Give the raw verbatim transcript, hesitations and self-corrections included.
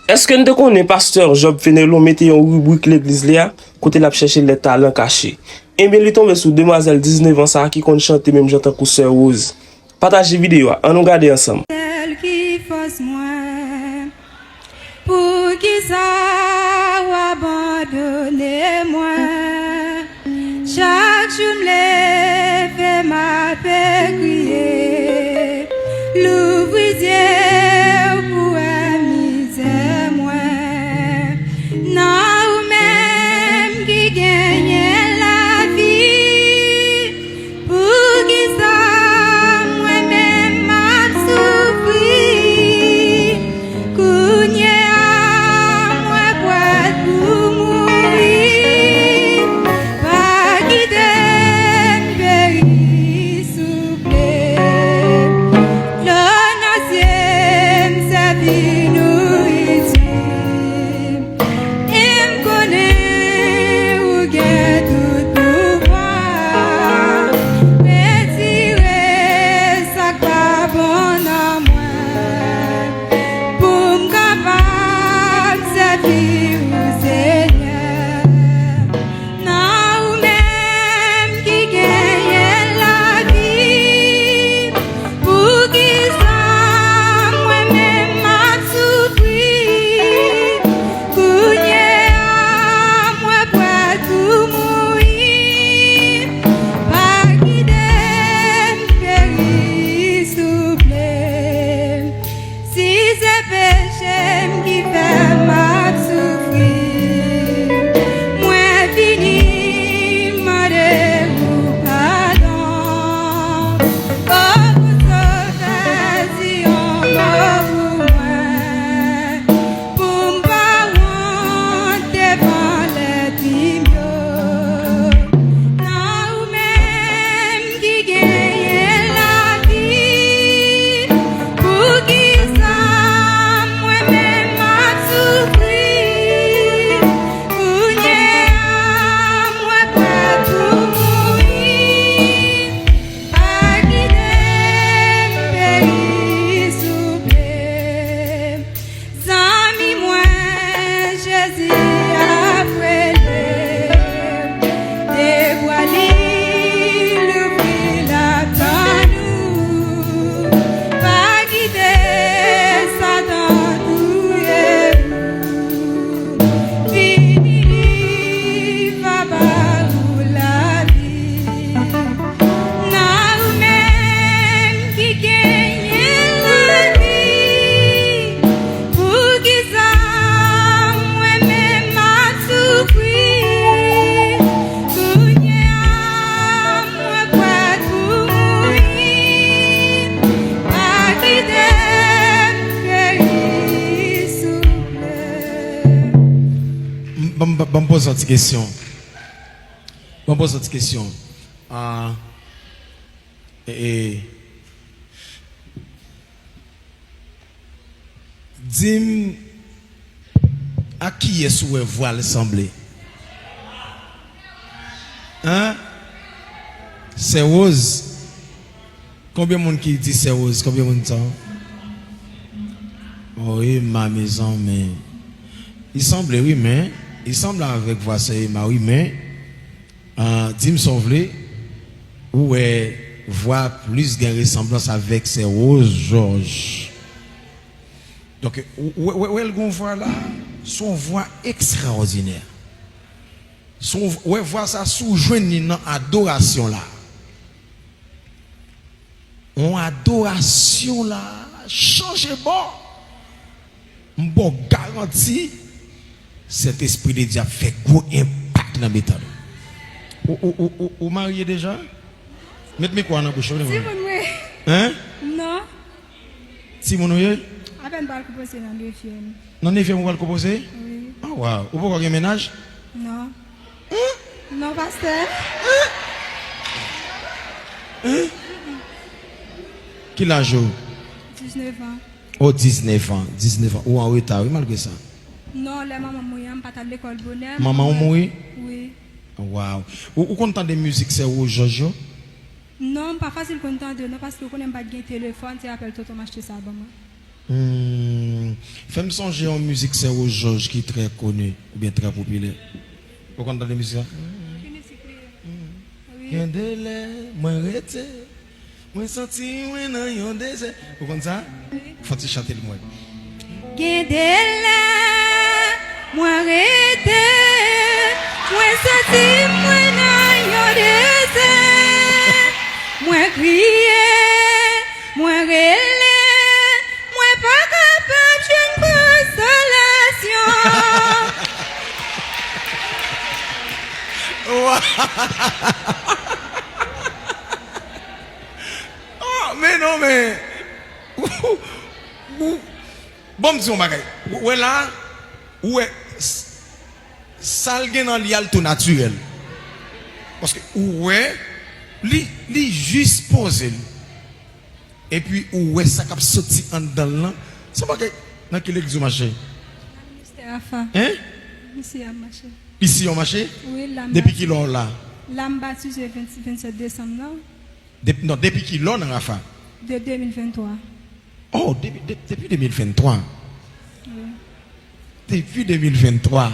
Èske n te konnen pastè Job Fenelon mete yon ribrik legliz li a kote l ap chèche lè talan kache? Ebyen, li tonbe sou demwazèl diznèf an sa a ki konn chante menm jan tankou Sè Rose. Pataje videyo a, ann nou gade ansanm. Sèl ki fòs mwen, poukisa w abandone mwen? Chak jou m leve, m ape kriye. Louvri zye w pou wè mizè mwen. Nan ou menm ki genyen lavi. Poukisa mwen menm m ap soufri? Kounye a, mwen prèt pou mouri. Pa kite m peri, souple. Dlo nan zye m sèvi nouriti. E m konnen ou gen tout pouvwa. Retire sa k pa bon nan mwen, pou m kapab sèvi ou, Senyè. Nan ou menm ki genyen lavi. Poukisa mwen menm m ap soufri? Kounye a, mwen prèt pou mouri. Pa kite m peri, souple. Si se peche m ki fè m ap soufri, mwen vini mande ou padon. O Bonsovè, di yon mo pou mwen, pou m pa wont devan lènmi yo. Nan ou menm ki genyen lavi. Poukisa mwen menm m ap soufri? Kounye a, mwen prèt pou mouri. Pa kite m peri, souple. Zanmi mwen, Jezi ap rele. De bra li louvri, l ap tann ou. Pa kite Satan touye ou. Vini, li va ba ou lavi. Nan ou menm ki genyen lavi, poukisa mwen menm m ap soufri? Kounye a, mwen prèt pou mouri. Pa kite m peri, souple. M, ban m, ban m poze yon ti kesyon. Ban m poze yon ti kesyon. Ah, e, e, di m, ak kiyès ou wè vwa l sanble? Hein? Sè Rose? Konbyen moun ki di Sè Rose? Konbyen moun sa? Oh, Emma, mezanmi. Li sanble, wi, men. Li sanble avèk vwa sè Emma, wi, men. Ah, di m sa w vle, ou wè vwa plis gen resanblans avèk sè Rose Georges. Donk, ou, ou, ou, ou wè l gen yon vwa la, se yon vwa ekstraòdinè. Se yon v-, ou wè vwa sa, si w jwenn li nan adorasyon la, yon adorasyon la chanje bò. M ba w garanti, Sentespri de Dye ap fè gwo enpak nan mitan nou. Ou, ou, ou, ou, ou marye deja? Met mikwo a nan bouch ou. Timoun mwen. Hein? Non. Timoun ou ye? Apèn pral konpoze nan nevyèm. Nan nevyèm ou pral konpoze? Wi. Ah, waw. Ou poko gen mennaj? Non. Hein? Non, pastè. Hein? Hein? Ki laj ou? Diznèf an. Oh, diznèf an. Diznèf an. Ou an reta, wi, malgre sa. Non, lè manman m mouri an, m pa t al lekòl bonè. Manman w mouri? Wi. Waw. Ou, ou konn tande mizik sè Rose Georges yo? Non, m pa fasil konn tande yo, non, paske ou konnen m pa t gen telefòn, se apèl tonton m achte sa ban mwen. Hmm, fè m sonje yon mizik sè Rose Georges ki trè koni oubyen trè popilè. Ou konn tande mizik sa? Gen de lè mwen rete, mwen santi mwen nan yon dezè. Ou konn sa? Fò ti chante l mwen. Gen de lè mwen rete, mwen santi mwen nan yon dezè. Mwen kriye, mwen rele, mwen pa kapab jwenn konsolasyon. Oh, men non, men. Ou, ou, bon, m di yon bagay. Ou wè la, ou wè s- sa l gen nan li a, l tou natirèl. Paske ou wè, li, li jis poze l. Epi ou wè sa k ap soti anndan l lan. Se bagay, nan ki legliz ou mache? Ministè Rafa. Hein? Isi a mache. Isi ou mache? Wi, la m Depi batize. Ki lè w la? La m batize vennsenk, vennsèt desanm nan. Depi, non, depi ki lè w nan Rafa? De de mil venntwa. Oh, depi, de- depi de mil venntwa. Wi. Depi de mil venntwa.